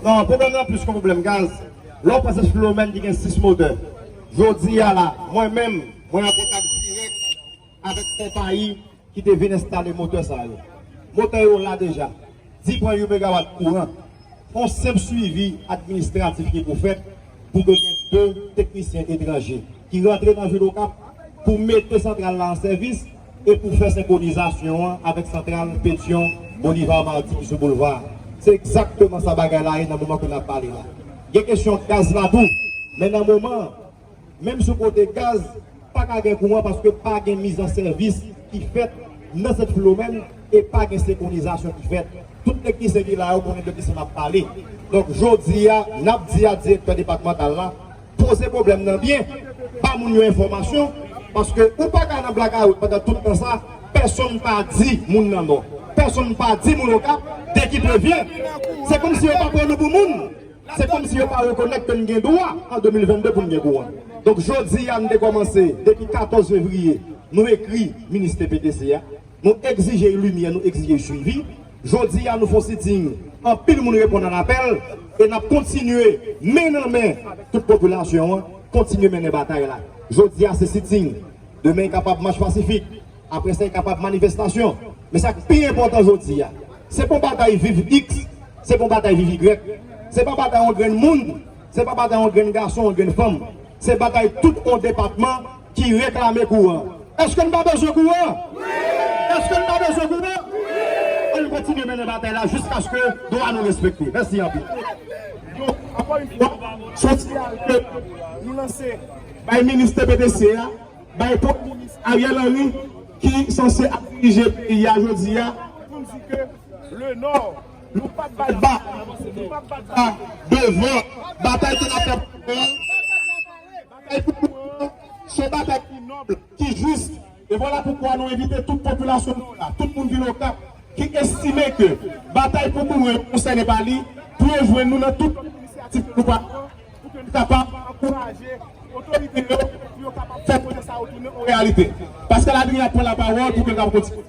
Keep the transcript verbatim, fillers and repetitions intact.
Non, pwoblèm nan plis ke pwoblèm gaz. Lè w pran sèt Filomèn ki gen sis motè. Jodi a la, mwen menm, mwen an kontak dirèk avèk konpayi ki te vin enstale motè sa yo. Motè yo la deja. Di pran yon megawat kouran. Yon senp swivi administratif ki pou fèt pou ke gen de teknisyen etranje ki rantre nan vil Okap pou mete santral la an sèvis e pou fè senkwonizasyon an avèk santral Petyon Bolivar Marti ki sou boulva. Se egzakteman sa bagay la ye nan moman ke n ap pale la. Gen kesyon gaz la tou, men nan moman an, menm sou kote gaz, pa ka gen kouran paske pa gen miz an sèvis ki fèt nan Sent Filomèn e pa gen senkwonizasyon ki fèt. Tout teknisyen ki la yo konnen de kisa m ap pale. Donk, jodi a, n ap di a direktè depatmantal la, poze pwoblèm nan byen, ba moun yo enfòmasyon, paske ou pa ka nan blakawout pandan tout tan sa, pèsonn pa di moun nan nò, pèsonn pa di moun Okap de ki prevyen. Se kòmsi yo pa pran nou pou moun. Se kòmsi yo pa rekonèt ke n gen dwa an de mil vennde pou n gen kouran. Donk, jodi a, n te kòmanse, depi katòz fevriye, nou ekri minis T P T C a, nou egzije limyè, nou egzije swivi. Jodi a, nou fè yon sitting, anpil moun reponn an apèl, e n ap kontinye, men nan men avèk tout popilasyon an, kontinye mennen batay la. Jodi a, se sitting, demen kapab mach pasifik. Apre sa, e kapab manifestasyon. Men sa k pi enpòtan jodi a, se pa yon batay viv X, se pa yon batay viv Y, se pa batay yon grenn moun, se pa batay yon grenn gason, yon grenn fanm. Se batay tout yon depatman ki reklame kouran. Èske n pa bezwen kouran? Èske n pa bezwen kouran? Ann kontinye mennen batay la jiskaske dwa nou respekte. Mèsi anpil. Donk, ankò yon fwa, se yon siyal ke nou lanse bay minis T P T C a, bay Premye Minis Ariel Henry, ki sanse ap dirije peyi a jodi a, pou n di ke le Nò, nou p ap bat ba, nou p ap bat ba devan batay ke n ap fè pou kouran. Batay pou kouran, se yon batay ki nòb, ki jis. E vwala poukwa nou envite tout popilasyon nou la, tout moun vil Okap, ki estime ke batay pou kouran yo konsène pa li, pou yo jwenn nou nan tout inisyativ ke nou pral pran, pou ke nou kapab ankouraje otorite yo, pou yo kapab fè pwojè sa yo tounen yon reyalite. Pascal Adrien ap pran lapawòl pou ke l kapab kontinye.